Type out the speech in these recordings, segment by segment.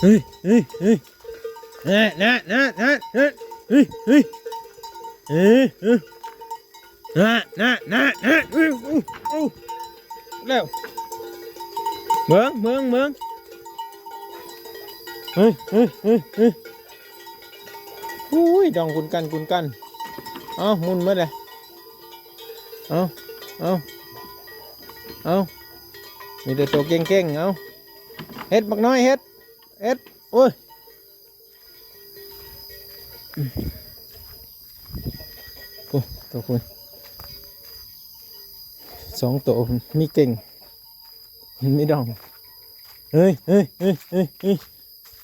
ເຮີ້ຍ ເຮີ້ຍ ເຮີ້ຍ ນະ ນະ ນະ ນະ ເຮີ້ຍ ເຮີ້ຍ ເຮີ້ຍ ນະ ນະ ນະ ນະ ເຮີ້ຍ ເຮີ້ຍ ເຮີ້ຍ ແລ້ວ ເບິ່ງ ເບິ່ງ ເບິ່ງ ເຮີ້ຍ ເຮີ້ຍ ເຮີ້ຍ ເຮີ້ຍ ອຸ້ຍ ດອງກຸນກັນ ກຸນກັນ ເອົ້າ ໝຸນໝົດແລ້ວ ເອົ້າ ເອົ້າ ເອົ້າ ມີແຕ່ໂຕເກັ່ງໆ ເອົ້າ ເຮັດ ບັກນ້ອຍ ເຮັດ ເຮັດ ໂອ້ຍ ໂອ້ ໂຕພຸ້ນ ສອງໂຕ ມີເກັ່ງ ມີດອງ ເຮີ້ຍ ເຮີ້ຍ ເຮີ້ຍ ເຮີ້ຍ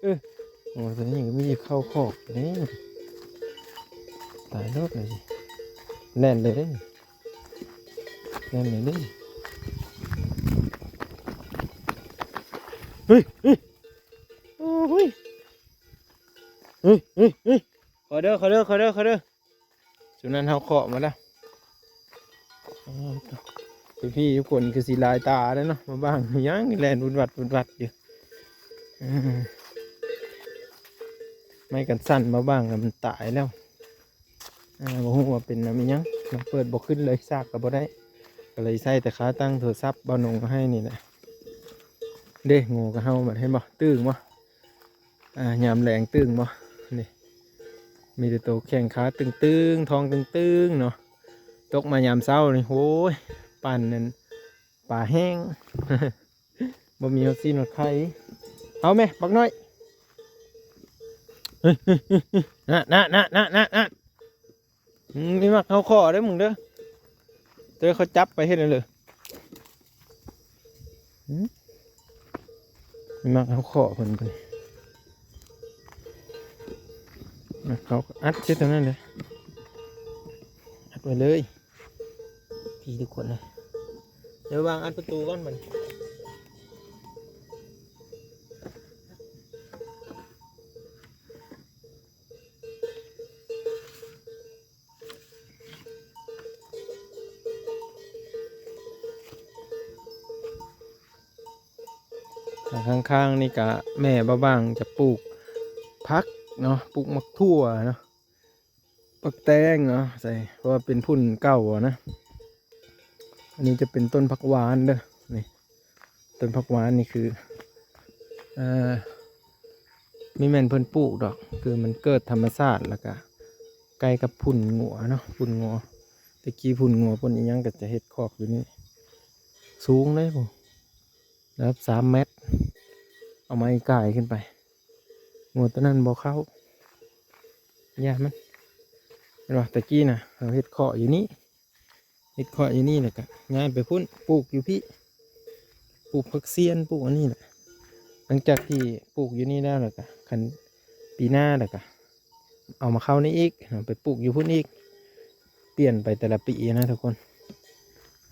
ເອີ ໂອ້ ຕົວນີ້ກໍມີເຂົ້າຄອກເດ້. ຕາຍໂລດເລີຍ ແລ່ນເລີຍເດ້ ແລ່ນເລີຍເດ້. ເຮີ້ຍ ເຮີ້ຍ ໂອ້ຍ ເຮີ້ຍ ເຮີ້ຍ ເຮີ້ຍ ຂໍເດີ ຂໍເດີ ຂໍເດີ ຂໍເດີ. ຊຸມນັ້ນເຮົາເຄາະມາແລ້ວ. ອໍ ພີ່ໆ ທຸກຄົນຄືຊິຫຼາຍຕາເດ້ເນາະ ມາບ້າງຫຍັງແລ່ນວຸດວັດວຸດວັດຢູ່. ເອີ ໄມ້ກັນສັ່ນມາບ້າງ ມັນຕາຍແລ້ວ. ເອີ ບໍ່ຮູ້ວ່າເປັນນຳອີ່ຫຍັງ ມັນເປີດບໍ່ຂຶ້ນເລີຍ ສາກກໍບໍ່ໄດ້ ກໍເລີຍໃຊ້ແຕ່ຂາຕັ້ງໂທລະສັບບ່າວນົງເອົາໃຫ້ນີ້ແຫຼະ. ເດ້ ງູກັບເຮົາ ບັດເຫັນບໍ່ ຕຶງບໍ່? ອ່າ ຍາມແລງຕຶງບໍ່? ນີ້ ມີແຕ່ໂຕແຂ້ງຂາຕຶງໆ ທ້ອງຕຶງໆ ເນາະ. ຕົກມາຍາມເຊົ້ານີ້ ໂອ້ຍ ປານນັ້ນ ປາແຫ້ງ ບໍ່ມີຮອດຊີ້ນຮອດໄຂ່. ເອົາແມະ ບັກນ້ອຍ ນະ ນະ ນະ ນະ ນະ. ອືມ ມີໝາກເຫົາເຄາະເດີມຶງເດີ ເດີ ເຂົາຈັບໄປເຮັດແນວເລີຍ. ອືມ ມີໝາກເຫົາເຄາະເພິ່ນ ເພິ່ນ ໝາກເຂົາອັດໃສ່ຕົງນັ້ນເລີຍ ອັດໄວ້ເລີຍ ພີ່ ທຸກຄົນເອີຍ. ດຽວວາງອັດປະຕູກ່ອນບັດນີ້. ຂ້າງໆ ນີ້ກະແມ່ບ່າວບາງຈະປູກຜັກເນາະ ປູກໝາກຖົ່ວເນາະ ໝາກແຕງເນາະ ໃສ່ ເພາະວ່າເປັນພຸ້ນເກົ່ານະ. ອັນນີ້ຈະເປັນຕົ້ນຜັກຫວານເດີ ນີ້ ຕົ້ນຜັກຫວານນີ້ຄື ເອີ ບໍ່ແມ່ນເພິ່ນປູກດອກ ຄືມັນເກີດທຳມະຊາດ ແລ້ວກະໃກ້ກັບຝຸ່ນງົວເນາະ ຝຸ່ນງົວ. ແຕ່ກີ້ຝຸ່ນງົວ ຝຸ່ນອີ່ຫຍັງ ກໍຈະເຮັດຄອກຢູ່ນີ້ ສູງເດ້ພຸ້ນ ລະດັບສາມແມັດ ເອົາໄມ້ກ່າຍຂຶ້ນໄປ ງົວຕົວນັ້ນບໍ່ເຂົ້າ ຢ້ານມັນ ເຫັນບໍ່? ແຕ່ກີ້ນະ ເຮົາເຮັດຄອກຢູ່ນີ້ ເຮັດຄອກຢູ່ນີ້ ແລ້ວກະຍ້າຍໄປພຸ້ນ ປູກຢູ່ພີ້ ປູກຜັກຊຽນ ປູກອັນນີ້ແຫຼະ. ຫຼັງຈາກທີ່ປູກຢູ່ນີ້ແລ້ວ ແລ້ວກະ ຄັນປີໜ້າ ແລ້ວກະ ເອົາມາເຂົ້ານີ້ອີກ ເອົາໄປປູກຢູ່ພຸ້ນອີກ ປ່ຽນໄປແຕ່ລະປີນະທຸກຄົນ.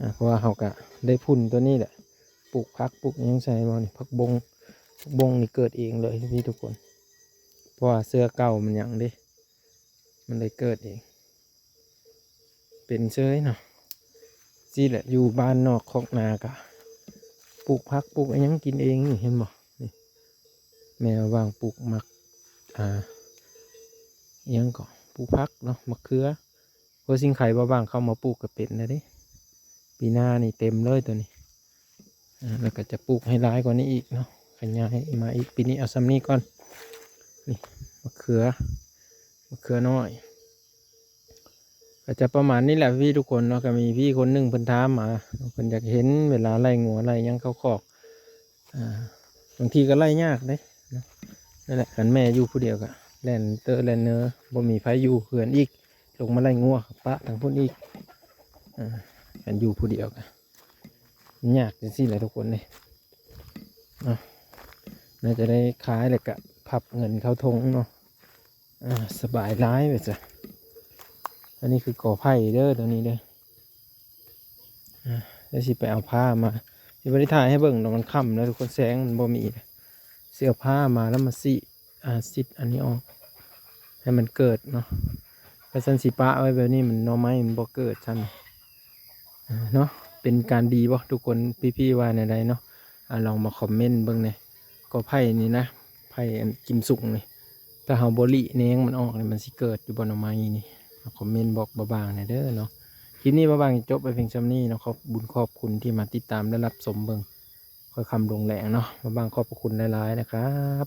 ອາ ເພາະວ່າເຮົາກະໄດ້ຝຸ່ນຕົວນີ້ແຫຼະ ປູກຜັກ ປູກຫຍັງໃສ່ບໍ່ນີ້ ຜັກບົ້ງ ຜັກບົ້ງນີ້ເກີດເອງເລີຍພີ່ໆ ທຸກຄົນ ເພາະວ່າເຊື້ອເກົ່າມັນຫຍັງເດ້ ມັນໄດ້ເກີດເອງ. ເປັນເຊີຍເນາະ. ຊີ້ແຫຼະ ຢູ່ບ້ານນອກຄອກນາກະປູກຜັກປູກອີ່ຫຍັງກິນເອງນີ້ ເຫັນບໍ່? ນີ້ ແມ່ວ່າງປູກໝາກ ອ່າ ອີ່ຫຍັງກໍ ປູກຜັກເນາະ ໝາກເຂືອ. ຫົວຊິງໄຄວ່າວ່າງເຂົ້າມາປູກກໍເປັນແລ້ວເດ້. ປີໜ້ານີ້ເຕັມເລີຍໂຕນີ້. ອ່າ ແລ້ວກໍຈະປູກໃຫ້ຫຼາຍກວ່ານີ້ອີກເນາະ ຂະຫຍາຍມາອີກ. ປີນີ້ເອົາຊ່ຳນີ້ກ່ອນ. ນີ້ ໝາກເຂືອ ໝາກເຂືອນ້ອຍ ກໍຈະປະມານນີ້ແຫຼະພີ່ທຸກຄົນເນາະ. ກໍມີພີ່ຄົນໜຶ່ງເພິ່ນຖາມມາ ເພິ່ນຢາກເຫັນເວລາໄລ່ງົວໄລ່ຫຍັງເຂົ້າຄອກ. ອ່າ ບາງທີກໍໄລ່ຍາກເດ້ເນາະ. ນັ້ນແຫຼະ ຄັນແມ່ຢູ່ຜູ້ດຽວກໍແລ່ນເຕີແລ່ນເນີ ບໍ່ມີໃຜຢູ່ເຮືອນອີກ ລົງມາໄລ່ງົວປະທາງພຸ້ນອີກ. ອ່າ ຄັນຢູ່ຜູ້ດຽວກໍ ຍາກຈັ່ງຊີ້ແຫຼະທຸກຄົນເດ້ເນາະ. ໜ້າຈະໄດ້ຂາຍແລ້ວກະພັບເງິນເຂົ້າຖົງເນາະ. ອ່າ ສະບາຍຫຼາຍວ່າຊະ. ອັນນີ້ຄືກໍໄຜ່ເດີ ຕົວນີ້ເດີ. ອ່າ ດຽວຊິໄປເອົາຜ້າມາ ຊິບໍ່ໄດ້ຖ່າຍໃຫ້ເບິ່ງດອກ ມັນຄ່ຳແລ້ວທຸກຄົນ ແສງມັນບໍ່ມີ. ຊິເອົາຜ້າມາແລ້ວມາສີດ ອ່າ ສີດອັນນີ້ອອກ ໃຫ້ມັນເກີດເນາະ. ຖ້າຊັ້ນຊິປະໄວ້ແບບນີ້ ມັນ ໜໍ່ໄມ້ມັນບໍ່ເກີດຊັ້ນ ອ່າ ເນາະ. ເປັນການດີບໍ່ທຸກຄົນ ພີ່ໆວ່າແນວໃດເນາະ? ອ່າ ລອງມາຄອມເມັນເບິ່ງແດ່. ກໍໄຜ່ນີ້ນະ ໄຜ່ອັນກິມສຸງນີ້ ຖ້າເຮົາບໍ່ຫຼີແໜງມັນອອກນີ້ ມັນຊິເກີດຢູ່ບໍ່ໜໍ່ໄມ້ນີ້? ມາຄອມເມັນບອກບ່າວບາງແດ່ເດີເນາະ. ຄລິບນີ້ບ່າວບາງຈົບໄວ້ພຽງຊ່ຳນີ້ເນາະ. ຂອບບຸນຂອບຄຸນທີ່ມາຕິດຕາມ ແລະ ຮັບຊົມເບິ່ງ ຄ່ອຍຄ່ຳລົງແລງເນາະ. ບ່າວບາງຂອບພະຄຸນຫຼາຍໆນະຄັບ.